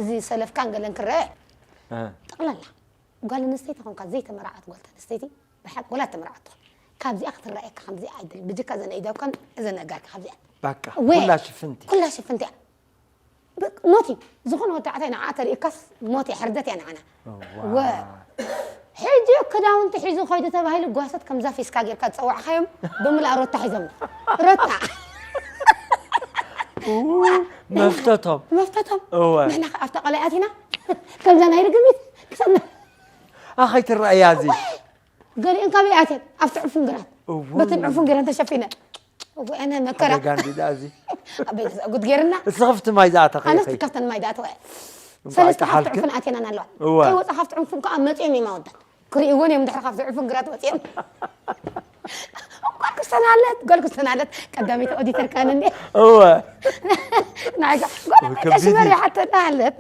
እዚ ሰለፍካን ገለን ክረአ ጠቕላላ ጓል ኣንስተይቲ ኾንካ ዘይተመርዓወት ጓል ኣንስተይቲ ብሓቂ ወላ ተመርዓወት ትኹን ካብዚኣ ክትረኣየካ ከምዚ ኣይደል ብጅካ ዘነ ኢደብካን እዘን ነጋርካ ካብዚኣ በቃ ወይ- ኩላ ሽፍንቲ ኩላ ሽፍንቲ እያ ብ- ሞት እዩ ዝኾነ ወዲ ዓታይ ንዓ ተሪእካስ ሞት እያ ሕርደት እያ ንዓና ወ ሕጂ ክዳውንቲ ሒዙ ኸይዱ ተባሂሉ ጓሶት ከምዛ ፊስካ ጌርካ ዝፀዋዕኻዮም ብምልኣ ሮታ ሒዞም ሮታ መፍተቶም መፍተቶም እወ ንሕና ከ ኣብታ ቀላይ ኣቲና ከምዛ ናይ ርግቢት ክሰና ኣኸይ ትረኣያ እዚ ገሊአን ካበይ ኣትየን ኣብቲ ዕፉን ግራት እወ በቲ ዕፉን ገረን ተሸፊነ እወ ኣነ መከራ ኣደጋ እንዲዳ እዚ ኣበይ ተሰጉድ ገይርና እስኽፍቲ ማይ ዝኣተኸ ኣነስ ኢኺ ትከፍተን ማይ ዳኣተወ እንኳዕ ሰለስተ ካብቲ ኣይጠሓልክን ዕፉን ኣትየና ኣለዋ እወ ከይወፃ ካብቲ ዕፉን ከዓ መፂኦም እዮም ኣወዳት ክርእይዎን እዮም ድሕሪ ካብቲ ዕፉን ግራት ወፂኦም ጓል ክስተናለት ጓል ክስተናለት ቀዳመይቲ ኦዲተር ካን እንዴ እወ ናይ ጓል ከቢድ እዩ። ሽመር ሓተና ኣለት